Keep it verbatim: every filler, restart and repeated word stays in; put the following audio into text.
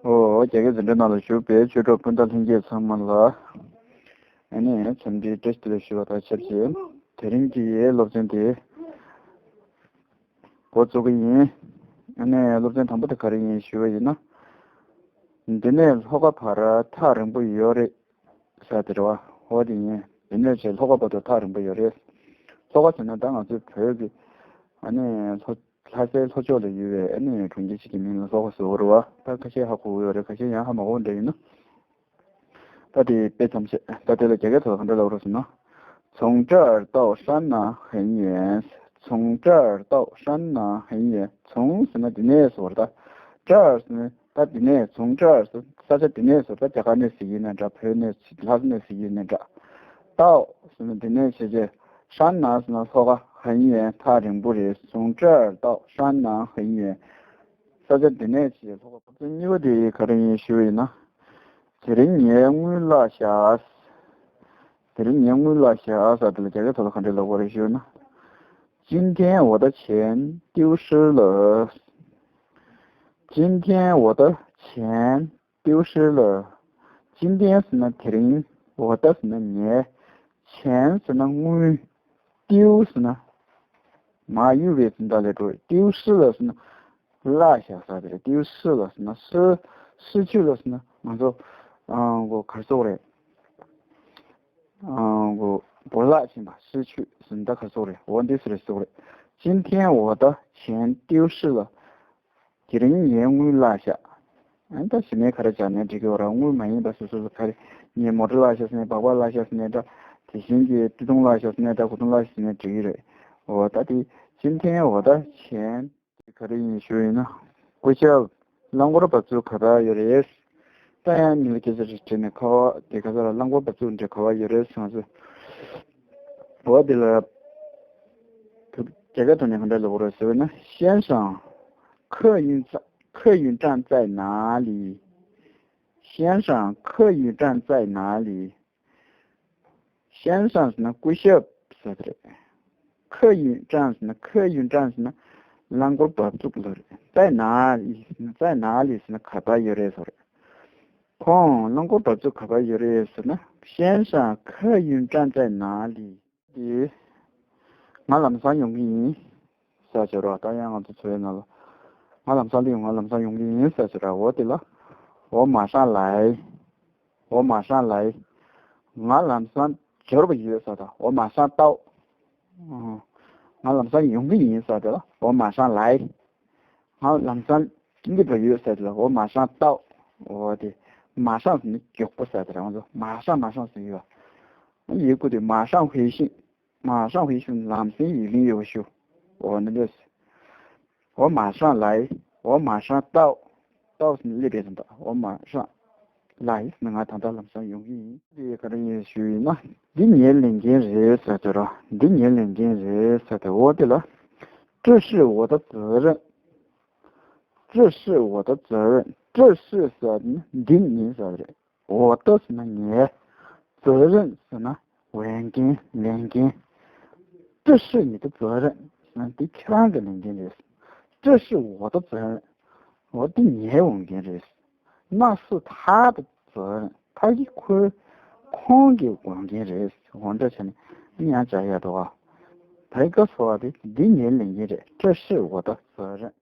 ཨོ། རྒྱ་སྐད་འཛིན་གྲྭ་ནང་ལ་བཞུགས་པའི་ཆོས་གྲོགས་སྤུན་ཟླ་ལྷན་རྒྱས་ཚང་མ་ལ། ཨ་ནི་འཚམས་འདྲིའི་བཀྲ་ཤིས་བདེ་ལེགས་ཞུ་བ་དང་ཆབས་ཅིག་དེ་རིང་གི་སློབ་ཚན་དེ་འགོ་བཙུགས་ཀྱི་ཡིན། ཨ་ནི་སློབ་ཚན་དང་པོ་དེ་ག་རེ་ཡིན་ཞུ་བ་ཡིན་ན། འདི་ནས་ལྷོ་ཁ་བར་ཐག་རིང་པོ་ཡོད་རེད་ཟེར་དེ་རེད་བ། འོ་དེ་ཡིན། འདི་ནས་བྱས་ལྷོ་ཁ་བར་དུ་ཐག་རིང་པོ་ཡོད་རེད། ལྷོ་ཁ་ཟེར་ན་ད་ང་ཚོའི་བོད་ཀྱི་ཨ་ནི་ལྷོ། ལྷ་སའི་ལྷོ་ཕྱོགས་ལ་ཡོད་པའི་ཨ་ནི་གྲོང་ཁྱེར་ཞིག་གི་མིང་ལ་ལྷོ་ཁ་ཟེར་བ་རེད་བ། ད་ཁ་ཤས་ཧ་གོ་གི་ཡོད་རེད། ཁ་ཤས་ཡང་ཧ་མ་གོ་འདྲ་ཡིན་ན། ད་དེ་དཔེ་ཙམ་བཤད། ད་དེ་ལ་རྒྱ་སྐད་ཐོག་ག་འདྲ་ལབ་རོགས་ཟེར་ན། 从这儿到山南很远། 从་ཟེར་ན་འདི་ནས་ཟེར་བ་རེད། ད་这儿་ཟེར་ན་ད་འདི་ནས། 从这儿་ཟེར་ས་ཆ་འདི་ནས་ཟེར། ད་རྒྱ་གར་ནས་ཟེར་གྱི་ཡིན་ན་འདྲ། བོད་ནས་ཟེར། ལྷ་ས་ནས་ཟེར་གྱི་ཡིན་ན་འདྲ། 到་ཟེར་ན་འདི་ནས་བྱས་རྗེས། 山南་ཟེར་ན་ལྷོ་ཁ། 很远་ཐག་རིང་པོ་རེད། 从这儿到山南很远། ས་ཆ་འདི་ནས་བྱས་ལྷོ་ཁ། གཉིས་པ་དེ་ག་རེ་ཡིན་ཞུ་ཡིན་ན། དེ་རིང་ངའི་དངུལ་བརླག་བཞག་དེ་རིང་ངའི་དངུལ་བརླག་བཞག་ཟེར་དེ་ལ་རྒྱ་སྐད་ཐོག་ལ་ག་འདྲས་ལབ་དགོས་རེད་ཞུ་ན། 今天我的钱丢失了། 今天我的钱丢失了། 今天་ཟེར་ན་དེ་རིང་། 我的་ཟེར་ན་ངའི། 钱་ཟེར་ན་དངུལ། 丢་ཟེར་ན་མར་གཡུག་པའི་དོན་དག་ལས་འགྲོ། 丢失了་ཟེར་ན་བརླག་བཞག་ས་དེ་རེད། 丢失了་ཟེར་ན། 失失去了་ཟེར་ན་ང་ཚོ་ཨ་གོ་གར་སོག་རེད། ཨ་གོ་བོར་བརླག་ཕྱིན་པ། 失去་ཟེར་ན་ད་གར་སོག་རེད། འོ་འདི་ཟེར་རེད་སོག་རེད། 今天我的钱丢失了། དེ་རིང་ངའི་དངུལ་བརླག་བཞག་ཨ་ད་གཞི་ནས་ག་རེ་བྱས་ནའི་འགྲིག་གི་ཡོད་རེད། དངུལ་མ་ཡིན་པ་སོ་སོ་སོ་ག་རེ། ངའི་མོ་ཊ་བརླག་བཞག་ཟེར་ནའི། སྦག་སྦག་བརླག་བཞག་ཟེར་ནའི་འདྲ། དེ་བཞིན་གྱི་སྟོད་ཐུང་བརླག་བཞག་ཟེར་ནའི་འདྲ། གོས་ཐུང་བརླག་བཞག་ཟེར་ནའི་འགྲིག་གི་རེད། འོ་ད་དེ་今天我的钱། དེ་ག་རེ་ཡིན་ཞུ་ཡིན་ན། སྐུ་ཞབས། རླངས་འཁོར་འབབ་ཚུགས་ག་པར་ཡོད་རེད། ད་ཡང་མི་ལ་སྐད་ཆ་རེ་དྲིས་ནས་ཁ་པར་དེ་ག་ས་ལ་རླངས་འཁོར་འབབ་ཚུགས་འདྲ་ག་པར་ཡོད་རེད་ཟེར་ང་ཚོ། འོ་དེ་ལ། རྒྱ་སྐད་ཐོག་ནས་ག་འདྲ་ལབ་དགོས་རེད་ཟེར་བ་ན། 先生། 客运站在哪里། 先生། 客运站在哪里། 先生་ཟེར་ན་སྐུ་ཞབས་ཟེར་རེད། 客运站་ཟེར་ན། 客运站་ཟེར་ན་རླངས་འཁོར་འབབ་ཚུགས་ལ་རེད། 在哪里་ཟེར་ན། 在哪里་ཟེར་ན་ག་པར་ཡོད་རེད་ཟེར་རེད། ཁོང་རླངས་འཁོར་འབབ་ཚུགས་ག་པར་ཡོད་རེད་ཟེར་ན། 先生། 客运站在哪里། དེ། ང་ལམ་སང་ཡོང་གི་ཡིན་ཟེར་བྱས་རོགས། ད་ཡང་ང་ཚོ་འཚོ་བའི་ནང་ལ། ང་ལམ་སང་ལ་ཡོང་། ང་ལམ་སང་ཡོང་གི་ཡིན་ཟེར་བྱས་རོགས། འོ་དེ་ལ། 我马上来། 我马上来། ང་ལམ་སང་འབྱོར་བ་ཡོད་ཟེར་དང་། 我马上到། ང་ལམ་སང་ཡོང་གི་ཡིན་ཟེར་དེ་ལ། 我马上来། ང་ལམ་སང་སླེབས་པ་ཡོད་ཟེར་དེ་ལ། 我马上到། འོ་དེ། 马上་ཟེར་ནི་མགྱོགས་པོ་ཟེར་དེ་རེད། ང་ཚོ་马上马上་ཟེར་ཡོད་པ། ཡི་གུ་དེ། 马上回信། 马上回信། ལམ་སེང་ཡིག་ལན་ཡོད་པ་ཞུ། འོ་ན་ལོས། 我马上来། 我马上到། 到་ཟེར་ནི་སླེབས་པའི་དོན་དག 我马上来་ཟེར་ནི་ང་ད་ལྟ་ལམ་སང་ཡོང་གི་ཡིན། དེ་ག་རེ་ཡིན་ཞུ་ཡིན་ན། འདི་ངའི་ལས་འགན་རེད་ཟེར་དེ་རོ། འདི་ངའི་ལས་འགན་རེད་ཟེར་དེ། འོ་དེ་ལ། 这是我的责任། 这是我的责任། 这是་ཟེར་ནི་འདི་ནི་ཟེར་རེད། 我的་ཟེར་ན་ངའི། 责任་ཟེར་ན་འོས་འགན། ལས་འགན། 这是你的责任་ཟེར་ན་འདི་ཁྱེད་རང་གི་ལས་འགན་རེད། 这是我的责任། འོ་འདི་ངའི་འོས་འགན་རེད། 那是他的责任། ཕ་གི་ཁོའི། ཁོང་གི་འོས་འགན་རེད། འོ་འདྲ་བྱས་ནས་ཡང་བྱ་ཡ་འགྲོ་བ། ད་ག་སོ་བ་དེ་འདི་ངའི་ལས་འགན་རེད། 这是我的责任།